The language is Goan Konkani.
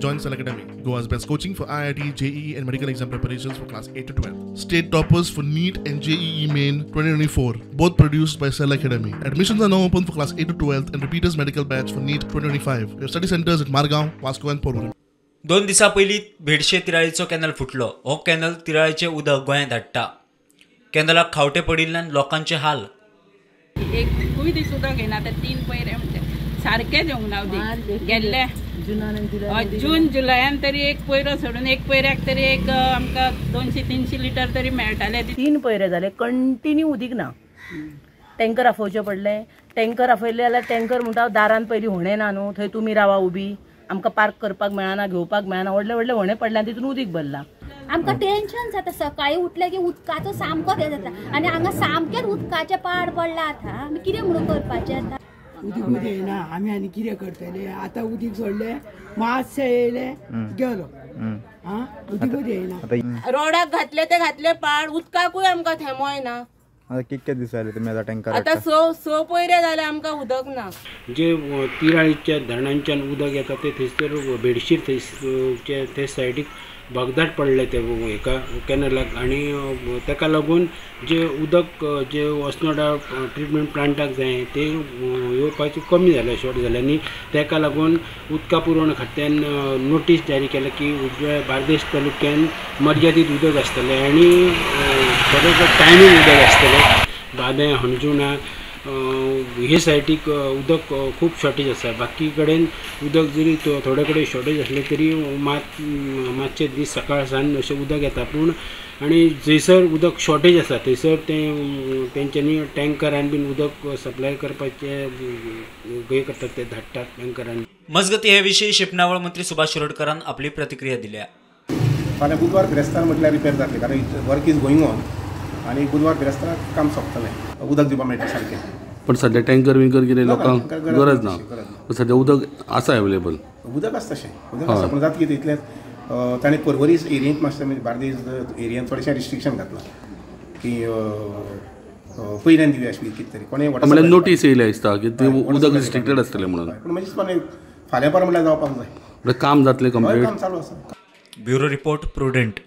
Join Cell Academy, Goa's best coaching for IIT, JEE and medical exam preparations for class 8 to 12. State toppers for NEET and JEE Main 2024, both produced by Cell Academy. Admissions are now open for class 8 to 12 and repeaters medical batch for NEET 2025. We have study centers at Margao, Vasco and Porvorim. 2 दिसां पयलीं भेडशे तिराळीचो कॅनल फुटलो. हो कॅनल तिराळीचें उदक गोंयांत धाडटा. कॅनलाक खावटे पडिल्ल्यान लोकांचे हाल. एकूय दीस उदक येना. आतां 3 पयरे म्हणजे सारकेंच येवंक ना उदीक. गेल्ले जून जुलयान तरी एक पयरो सोडून एक पयऱ्याक तरी एक आमकां 200-300 लिटर तरी मेळटाले. 3 पयरे जाले कंटिन्यू उदीक ना. टँकर आफोवचें पडलें. टँकर आफयले जाल्यार टँकर म्हणटा दारान पयलीं होणें ना न्हू, थंय तुमी रावा उबी, आमकां पार्क करपाक मेळना, घेवपाक मेळना. व्हडले व्हडले होणे पडले तितून उदीक भरला. आमकां टेन्शन जाता. सकाळी उठले की उदकाचो सामको हें जाता आनी हांगा सामकेंच उदकाचें पाड पडलां. आतां आमी कितें म्हणून करपाचें? आतां उदीक येना, आमी आनी कितें करतले? आतां उदीक सोडलें, मातशें येयलें गेलो. आं, उदीकूच येयना. रोडाक घातले ते घातले पाड, उदकाकूय आमकां थेंबो येना. आतां कितके दीस जाले तुमी आतां टँकर? आतां 6 पयरे जाले आमकां उदक ना. जे तिराळीच्या धरणांच्यान उदक येता ते थंयसर भेडशीर थंयचे ते सायडीक भगदाट पडले ते हेका कॅनलाक आनी ताका लागून जे उदक जे अस्नोडा ट्रिटमेंट प्लांटाक जाय ते येवपाचें कमी जालें, शॉर्ट जालें. आनी ताका लागून उदका पुरवण खात्यान नोटीस जारी केल्या की बार्देश तालुक्यान मर्यादीत उदक आसतलें आनी बरोबर टायमींग उदक आसतलें. बांदें, हणजुणा हे सायडीक उदक खूब शॉर्टेज आसा. बाकी कडेन उदक जरी थोडे कडेन शॉर्टेज आसलें तरी मातशे दीस सकाळ सावन अशें उदक येता. पूण आनी जंयसर उदक शॉर्टेज आसा थंयसर तें तेंच्यांनी टँकरान बीन उदक सप्लाय करपाचें हें करतात, ते धाडटात टँकरान. मजगतीं हे विशीं शिंपणावळ मंत्री सुभाष शिरोडकरान आपली प्रतिक्रिया दिल्या. फाल्यां बुधवार बिरेस्तार म्हटल्यार रिपेर जातलें, कारण वर्क is going on आनी बुधवार बिरेस्ताराक काम सोंपतलें, उदक दिवपाक मेळटा सारकें. पण सध्या टँकर विंकर कितें लोकांक गरज ना. सध्या उदक आसा अवेलेबल, उदक आसा तशें, उदक आसा. पूण जाता कितें इतलें ताणें पर्वरी एरियेंत मातशें म्हणजे बार्देज एरियेंत थोडेशें रिस्ट्रिक्शन घातलां की पयल्यान दिवया आशिल्ली कितें तरी कोणें म्हणल्यार नोटीस येयल्या दिसता की ते उदक रिस्ट्रिक्टेड आसतलें म्हणून. पूण म्हणजे फाल्यां परां म्हणल्यार जावपाक जाय, काम जातलें कंप्लीट, काम चालू आसा. Bureau report, Prudent.